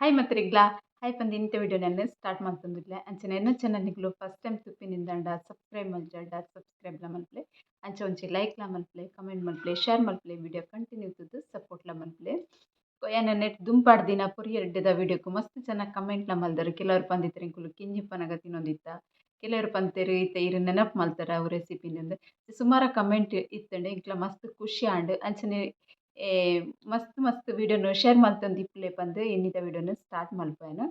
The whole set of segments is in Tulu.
Hi ಮತ್ರಿಗ್ಲಾ hi ಪಂದ್ ಇಂತ ವಿಡಿಯೋ ನಾನು ಸ್ಟಾರ್ಟ್ ಮಲ್ತೊಂದುಲ್ಲೆ. ಅಂಚನೆ ಎನ್ನ ಚಾನಲ್ ನಿಕುಲು ಫಸ್ಟ್ ಟೈಮ್ ತೂಪಿನಿಂದಾಂಡ ಸಬ್ಸ್ಕ್ರೈಬ್ ಮಲ್ಜಾಂಡ ಸಬ್ಸ್ಕ್ರೈಬ್ಲ ಮಲ್ಪುಲೆ. ಅಂಚ ಒಂಜಿ ಲೈಕ್ಲ ಮಲ್ಪುಲೆ, ಕಮೆಂಟ್ ಮಲ್ಪುಲೆ, ಶೇರ್ ಮಲ್ಪುಲೆ, ವಿಡಿಯೋ ಕಂಟಿನ್ಯೂ ತೂದು ಸಪೋರ್ಟ್ಲ ಮಲ್ಪುಲೆ. ಯಾನ್ ನೆಟ್ ದುಂಪಾಡ್ದಿನ ಪೊರಿಯೆಡ್ಡೆದ ವಿಡಿಯೋಕು ಮಸ್ತ್ ಜನ ಕಮೆಂಟ್ಲ ಮಲ್ದೆರ್. ಕೆಲವರು ಪಂದಿತ್ತೆರ್ ಎಂಕುಲು ಕಿಂಜಿಪ್ಪನಗ ತಿನ್ನೊಂದಿತ್ತ, ಕೆಲವರು ಪಂತೆರ್ ಇತ್ತೆ ಇರ್ ನೆನಪು ಮಲ್ತಾರ ಅವು ರೆಸಿಪಿನಿಂದ್. ಸುಮಾರ ಕಮೆಂಟ್ ಇತ್ತಂಡ್, ಎಂಕ್ಲ ಮಸ್ತ್ ಖುಷಿ ಆಂಡ್. ಅಂಚನೆ ಮಸ್ತ್ ಮಸ್ತ್ ವಿಡಿಯೋನು ಶೇರ್ ಮಲ್ತೊಂದು ಇಪ್ಪುಲೆ ಪಂದ್ ಇನಿತ ವಿಡಿಯೋನು ಸ್ಟಾರ್ಟ್ ಮಲ್ಪುವೆನ್.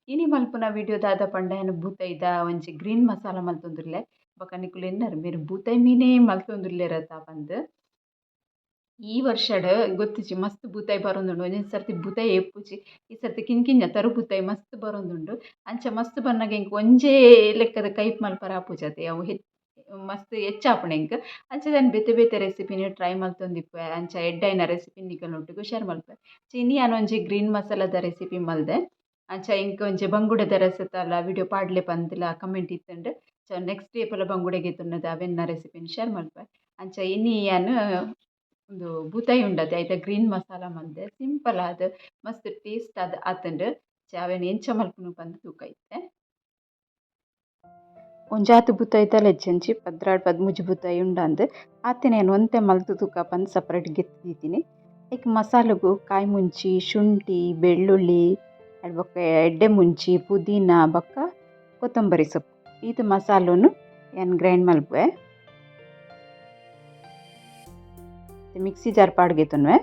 ಇನಿ ಮಲ್ಪುನ ವಿಡಿಯೋ ದಾದ ಪಂಡ ಯಾನ್ ಬೂತೈದ ಒಂಜಿ ಗ್ರೀನ್ ಮಸಾಲ ಮಲ್ತೊಂದುಲ್ಲೆ. ಬೊಕ ನಿಕುಲು ಎನ್ನರ್ ಮೇರ್ ಬೂತೈ ಮೀನೇ ಮಲ್ತೊಂದುಲ್ಲೆರತ ಪಂದ್. ಈ ವರ್ಷಡ್ ಗೊತ್ತಿಜ್ಜಿ ಮಸ್ತ್ ಬೂತಾಯಿ ಬರೊಂದುಂಡು. ಒಂಜೊಂಜಿ ಸರ್ತಿ ಬೂತಾಯಿ ಎಪ್ಪುಜಿ, ಈ ಸರ್ತಿ ಕಿಂಜ ಕಿಂಜ ತರು ಬೂತಾಯಿ ಮಸ್ತ್ ಬರೊಂದುಂಡು. ಅಂಚ ಮಸ್ತ್ ಬನ್ನಗ ಎಂಕ್ ಒಂಜೇ ಲೆಕ್ಕದ ಕೈಪ್ ಮಲ್ಪರೆ ಆಪುಜತೆ, ಅವು ಮಸ್ತ್ ಹೆಚ್ಚಾಪುಂಡು ಎಂಕ್. ಅಂಚ ಯಾನ್ ಬೇತೆ ಬೇತೆ ರೆಸಿಪಿನ್ ಟ್ರೈ ಮಲ್ತೊಂದಿಪ್ಪುವೆ. ಅಂಚ ಎಡ್ಡೆ ಆಯಿನ ರೆಸಿಪಿ ನಿಕಲ್ನೊಟ್ಟುಗು ಶೇರ್ ಮಲ್ಪುವೆ. ಇನಿ ಯಾನ್ ಒಂಜಿ ಗ್ರೀನ್ ಮಸಾಲದ ರೆಸಿಪಿ ಮಲ್ದೆ. ಅಂಚ ಎಂಕ್ ಒಂಜಿ ಬಂಗುಡೆದ ರೆಸಿಪಿ ವಿಡಿಯೋ ಪಾಡ್ಲೆ ಪಂದ್ಲ ಕಮೆಂಟ್ ಇತ್ತುಂಡು. So next day ಪೂರ ಬಂಗುಡೆಗೆ ತುನ್ನದ ಅವೆನ್ನ ರೆಸಿಪಿನ್ ಶೇರ್ ಮಲ್ಪುವೆ. ಅಂಚ ಇನಿ ಯಾನ್ ಒಂದು ಬೂತಾಯಿ ಉಂಡತೆ ಐತ ಗ್ರೀನ್ ಮಸಾಲ ಮಲ್ದೆ. ಸಿಂಪಲ್ ಆದ್ ಮಸ್ತ್ ಟೇಸ್ಟ್ ಆದ್ ಆತುಂಡು. ಅವೆನ್ ಎಂಚ ಮಲ್ಪುನು ಪಂದ್ ತೂಕ ಇತ್ತೆ. ಒಂಜಾತ್ ಬೂತಾಯಿ ತಲೆಜ್ಜಂಚಿ 12 13 ಬೂತಾಯಿ ಉಂಡಂದ್ ಆತೆನೆ ಯಾನ್ ಒಂತೆ ಮಲ್ತ್ ತೂಕ ಪಂದ್ ಸಪರೇಟ್ ಗೆತ್ತ್ ದೀತಿನಿ. ಐಕ್ ಮಸಾಲೆಗು ಕಾಯಿ ಮುಂಚಿ, ಶುಂಠಿ, ಬೆಳ್ಳುಳ್ಳಿ, ಬೊಕ್ಕ ಎಡ್ಡೆ ಮುಂಚಿ, ಪುದೀನ ಬೊಕ್ಕ ಕೊತ್ತಂಬರಿ ಸೊಪ್ಪು ಈತ್ ಮಸಾಲೊನು ಯಾನ್ ಗ್ರೈಂಡ್ ಮಲ್ಪುವೆ. ಮಿಕ್ಸಿ ಜಾರ್ ಪಾಡ್ಗೆತೊನ್ವೆ.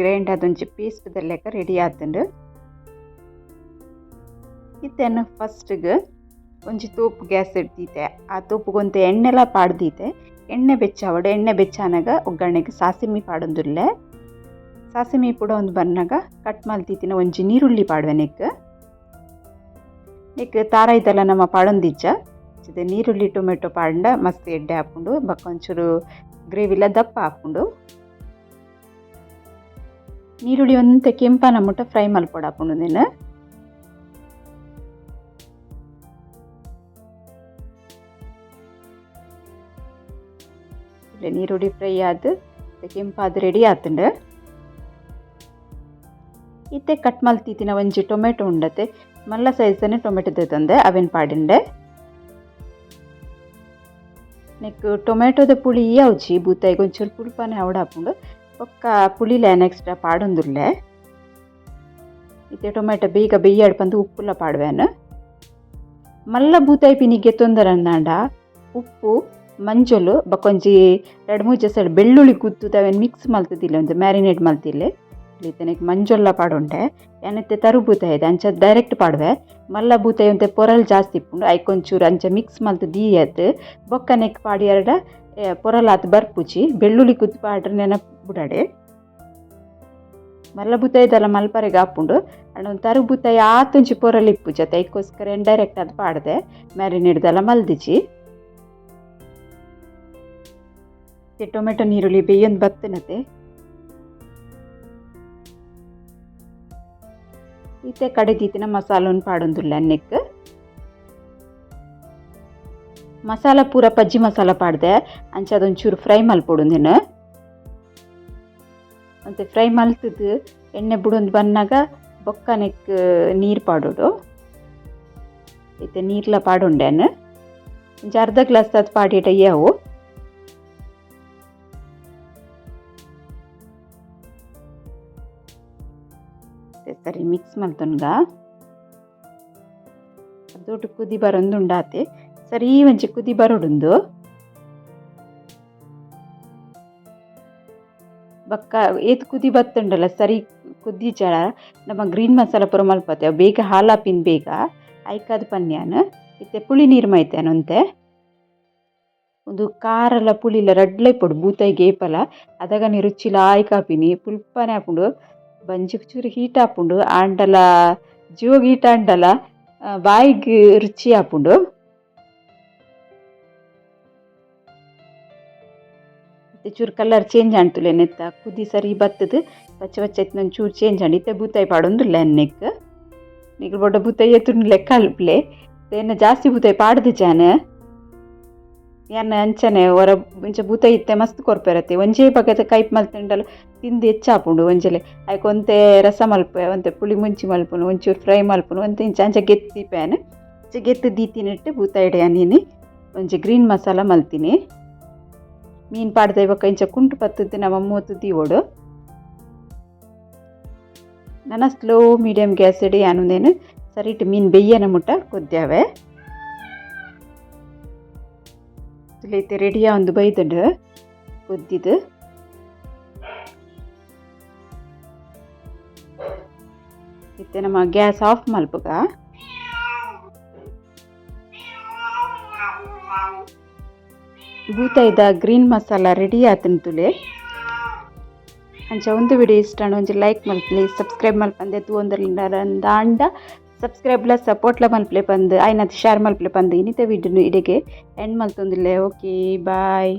ಗ್ರೈಂಡ್ ಆದ್ ಒಂಜಿ ಪೇಸ್ಟ್ ದ ಲೆಕ್ಕ ರೆಡಿ ಆತುಂಡು. ಇತ್ತೆ ಯಾನ್ ಫಸ್ಟ್ಗ್ ಒಂಜಿ ತೋಪು ಗ್ಯಾಸ್ ದೀತೆ. ಆ ತೋಪುಗು ಒಂತೆ ಎಣ್ಣೆಲ ಪಾಡ್ದೀತೆ. ಎಣ್ಣೆ ಬೆಚ್ಚಾವಡ್. ಎಣ್ಣೆ ಬೆಚ್ಚಾನಗ ಒಗ್ಗರಣೆಗೆ ಸಾಸಿಮಿ ಪಾಡೊಂದುಲ್ಲೆ. ಸಾಸಿಮಿ ಪೂಡ ಒಂದು ಬನ್ನಗ ಕಟ್ ಮಲ್ತಿತ್ತಿನ ಒಂಜಿ ನೀರುಳ್ಳಿ ಪಾಡುವೆ. ನೆಕ್ ನೆಕ್ ತಾರಾಯಿದೆಲ್ಲ ನಮ್ಮ ಪಾಡೊಂದಿಜ್ಜ. ನೀರುಳ್ಳಿ ಟೊಮೆಟೊ ಪಾಡ್ಂಡ ಮಸ್ತ್ ಎಡ್ಡೆ ಆಪುಂಡು. ಬೊಕ್ಕ ಒಂಚೂರು ಗ್ರೇವಿಲ ದಪ್ಪ ಆಪುಂಡು. ನೀರುಳ್ಳಿ ಒಂತೆ ಕೆಂಪಾನ ಮುಟ್ಟ ಫ್ರೈ ಮಲ್ಪೊಡಾಪುಂಡು ನೆನ್. ನೀರುಳ್ಳಿ ಫ್ರೈ ಆದ್ ಕೆಂಪಾದ್ ರೆಡಿ ಆತುಂಡು. ಇತ್ತೆ ಕಟ್ ಮಲ್ತಿತ್ತಿನ ಒಂಜಿ ಟೊಮೆಟೊ ಉಂಡತೆ, ಮಲ್ಲ ಸೈಜ್ ಟೊಮೆಟೊ ದೆತೊಂದೆ ಅವೆನ್ ಪಾಡಿಂಡೆ. ನೆಕ್ ಟೊಮೆಟೊದ ಪುಳಿ ಯಾವ್ಜಿ ಬೂತಾಯಿಗ್ ಒಂಚೂರು ಪುಲ್ಪನೆ ಆವಡಾಪುಂಡು. ಬೊಕ್ಕ ಪುಳಿಲ ಎಕ್ಸ್ಟ್ರಾ ಪಾಡೊಂದುಲ್ಲೆ. ಇತ್ತೆ ಟೊಮೆಟೊ ಬೇಗ ಬೇಯ್ಯಾಡ್ ಪಂದ್ ಉಪ್ಪುಲ ಪಾಡುವೆನ್. ಮಲ್ಲ ಬೂತಾಯಿ ಪಿನಿ ಗೆತೊಂದರಂದಾಂಡ ಉಪ್ಪು, ಮಂಜೊಲು ಬೊಕ್ಕ ಒಂಜಿ 2-3 ಸಲ ಬೆಳ್ಳುಳ್ಳಿ ಗುದ್ದುದು ಅವೆನ್ ಮಿಕ್ಸ್ ಮಲ್ತುದಿಲ್ಲ, ಒಂದು ಮ್ಯಾರಿನೇಟ್ ಮಲ್ತಿಲ್ಲೆ. ಇತ್ತೆ ನೆಕ್ ಮಂಜೊಲ್ಲ ಪಾಡುಂಡೆ. ಯಾನ್ ಇತ್ತೆ ತರು ಬೂತಾಯಿ ಅಂಚ ಡೈರೆಕ್ಟ್ ಪಾಡುವೆ. ಮಲ್ಲ ಬೂತಾಯಿ ಒಂತೆ ಪೊರಲ್ ಜಾಸ್ತಿ ಇಪ್ಪುಂಡು, ಐಕ್ ಒಂಚೂರು ಅಂಚ ಮಿಕ್ಸ್ ಮಲ್ತ್ ದೀಯತ್ ಬೊಕ್ಕ ನೆಕ್ ಪಾಡಿಯರ್ಡ ಪೊರಲ್ ಆತ್ ಬರ್ಪುಜಿ. ಬೆಳ್ಳುಳ್ಳಿ ಗುದ್ದು ಪಾಡ್ರೆ ನೆನಪು ಬುಡಡೆ. ಮಲ್ಲ ಬೂತಾಯಿದೆಲ್ಲ ಮಲ್ಪರೆಗ್ ಆಪುಂಡು. ಅಂಡ ಒಂಜಿ ತರು ಬೂತಾಯಿ ಆತೊಂಜಿ ಪೊರಲ್ ಇಪ್ಪುಜಿ ಅತ್ತ, ಐಕೋಸ್ಕರ ಯಾನ್ ಡೈರೆಕ್ಟ್ ಆದ್ ಪಾಡ್ದೆ, ಮ್ಯಾರಿನೇಟ್ದೆಲ್ಲ ಮಲ್ದಿಜಿ. ಟೊಮೆಟೊ ನೀರುಳ್ಳಿ ಬೇಯೊಂದು ಬತ್ತನತೆ. ಇತ್ತೆ ಕಡೆದೀತಿನ ಮಸಾಲೊನ್ ಪಾಡೊಂದುಲ್ಲೆ ನೆಕ್. ಮಸಾಲ ಪೂರ ಪಜ್ಜಿ ಮಸಾಲ ಪಾಡ್ದೆ. ಅಂಚ ಅದೊಂಚೂರು ಫ್ರೈ ಮಲ್ಪೊಡು ನೆನ್. ಒಂತೆ ಫ್ರೈ ಮಲ್ತುದು ಎಣ್ಣೆ ಬುಡೊಂದು ಬನ್ನಗ ಬೊಕ್ಕ ನೆಕ್ ನೀರು ಪಾಡೊಡು. ಇತ್ತೆ ನೀರ್ಲ ಪಾಡೊಂಡೆನ್. ಒಂಜಿ ಅರ್ಧ ಗ್ಲಾಸ್ ದಾತ್ ಪಾಡಿಟ ಯಾವು. ಸರಿ ಮಿಕ್ಸ್ ಮಲ್ತೊನ್ಗ. ದೊಡ್ಡ ಕುದಿ ಬರೊಂದುಂಡಾತೆ. ಸರಿ ಒಂಜಿ ಕುದಿ ಬರೊಡುಂದು. ಬೊಕ್ಕ ಏತ್ ಕುದಿ ಬತ್ತುಂಡಲ ಸರಿ ಕುದಿ ಜಳ ನಮ್ಮ ಗ್ರೀನ್ ಮಸಾಲ ಪೂರ ಮಲ್ಪತೆ ಅವು ಬೇಗ ಹಾಲಾಪಿನ್ ಬೇಗ ಐಕಾದ್ ಪನ್ಯಾನ್. ಇತ್ತೆ ಪುಳಿ ನೀರು ಮೈತೇನ್ ಒಂತೆ. ಉಂದು ಖಾರಲ ಪುಳಿಲ ರಡ್ಡ್ಲ ಇಪ್ಪೊಡು ಬೂತಾಯಿ ಗೇಪಲ. ಅದಗನೆ ರುಚಿಲ ಲಾಯ್ಕ್ ಆಪಿನಿ. ಪುಲ್ಪನೆ ಆಪುಂಡು. ಬಂಜಿಗ್ ಚೂರು ಹೀಟ್ ಆಪುಂಡು ಆಂಡಲ ಜೀವಗ್ ಹೀಟ್ ಆಂಡಲ ಬಾಯಿಗ್ ರುಚಿ ಆಪುಂಡು. ಚೂರು ಕಲರ್ ಚೇಂಜ್ ಆಂಡ್ ನೆತ್ತ ಕುದಿ ಸರಿ ಬತ್ತುದು ಪಚ್ಚೆ ಪಚ್ಚೆ ಇತ್ತಿನ ಚೂರು ಚೇಂಜ್ ಆಂಡ್. ಇತ್ತೆ ಬೂತಾಯಿ ಪಾಡೊಂದುಲ್ಲೆ ನೆಕ್. ನಿಕುಲು ಬೊಡ್ಡ ಬೂತಾಯಿ ಎತ್ತುಂಡು ಲೆಕ್ಕ ಅಲ್ಪ್ಲೆ. ಎನ್ನ ಜಾಸ್ತಿ ಬೂತಾಯಿ ಪಾಡ್ದಿಜಾನ್. ಯಾನ್ ಅಂಚನೆ ಒರ ಇಂಚ ಬೂತ ಇತ್ತೆ ಮಸ್ತ್ ಕೊರ್ಪೆರತ್ತೆ. ಒಂಜೇ ಬಗೆತ ಕೈಪ್ ಮಲ್ತುಂಡಲ ತಿಂದು ಹೆಚ್ಚಾಪುಂಡು ಒಂಜೆಲೆ. ಐಕ್ ಒಂತೆ ರಸ ಮಲ್ಪುವೆ, ಒಂತೆ ಪುಳಿ ಮುಂಚಿ ಮಲ್ಪುನು, ಒಂಚೂರು ಫ್ರೈ ಮಲ್ಪುನು, ಒಂತೆ ಇಂಚ ಅಂಚ ಗೆತ್ತ್ ದೀಪೇನ್. ಅಂಚ ಗೆತ್ತ್ ದೀತಿನೆಟ್ ಬೂತಾಯಿಡ್ ಯಾನ್ ಇನಿ ಒಂಜಿ ಗ್ರೀನ್ ಮಸಾಲ ಮಲ್ತಿನಿ. ಮೀನ್ ಪಾಡ್ದೆ ಬೊಕ್ಕ ಇಂಚ ಕುಂಟು ಪತ್ತುದು ನಮ ಮೂತು ದೀವೊಡು. ನನ ಸ್ಲೋ ಮೀಡಿಯಮ್ ಗ್ಯಾಸ್ ಯಾನ್ ಉಂದೆನ್ ಸರಿಟ್ ಮೀನ್ ಬೆಯ್ಯನ ಮುಟ್ಟ ಕೊದ್ಯಾವೆ. ಇತ್ತೆ ರೆಡಿ ಆವೊಂದು ಬೈದುಂಡು ಕೊದ್ದಿದ್. ಇತ್ತೆ ನಮ ಗ್ಯಾಸ್ ಆಫ್ ಮಲ್ಪುಗ. ಬೂತಾಯಿದ ಗ್ರೀನ್ ಮಸಾಲ ರೆಡಿ ಆತುಂಡು ತೂಲೆ. ಅಂಚ ಒಂದು ವಿಡಿಯೋ ಇಷ್ಟ ಆಂಡ ಒಂಜಿ ಲೈಕ್ ಮಲ್ಪುಲೆ, ಸಬ್ಸ್ಕ್ರೈಬ್ ಮಲ್ಪಂದೆ ತೂವೊಂದುಲ್ಲಾಂಡ ಸಬ್ಸ್ಕ್ರೈಬ್ಲ ಸಪೋರ್ಟ್ಲ ಮಲ್ಪುಲೆ ಪಂದ್ ಆಯ್ನತ್ ಶೇರ್ ಮಲ್ಪುಲೆ ಪಂದ್ ಇನಿತ ವಿಡಿಯೋನು ಇಡೆಗೆ ಎಂಡ್ ಮಲ್ತೊಂದುಲ್ಲೆ. Okay, boy.